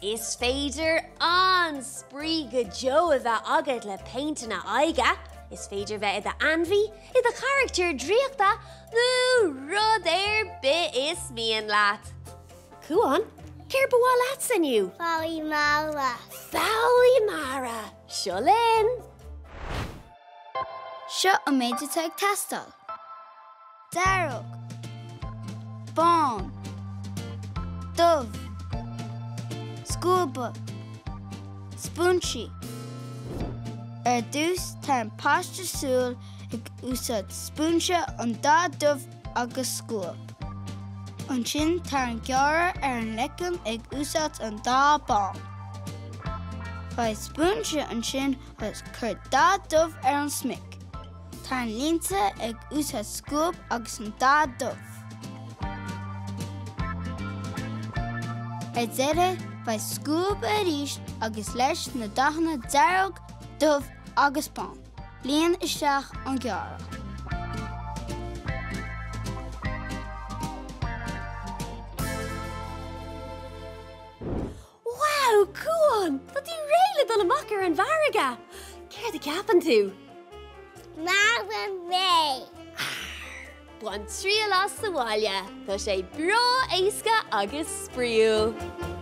Is féidir an-spraoi go deo a bheith agat le péinteanna aghaidhe. Is féidir bheith i d'ainmhí, i do charachtar draíochta nó rud ar bith is mian leat. Cuán, céard ba mhaith leatsa inniu? Foghlaí mara. Foghlaí mara! Seo linn! Seo an méid atá ag teastáil. Dearg. Bán. Dubh. Scuaba. Spúinsí. Ar dtús tarraing paiste súl ag úsáid spúinse an dath dubh agus scuab. Ansin tarraing gearradh ar an leiceann ag úsáid an dath bán. Faigh spúinse ansin agus cuir dath dubh ar an smic. Tarraing línte ag úsáid scuab agus an dath dubh. Ar deireadh, faigh scuab arís agus leis na dathanna dearg, dubh agus bán, líon isteach an gearradh. Wow, Cuán! Tá tú réidh le dul amach ar an bhfarraige! Céard a cheapann tú? Mara mé! Bain triail as sa bhaile, tá sé breá éasca agus spraíúil!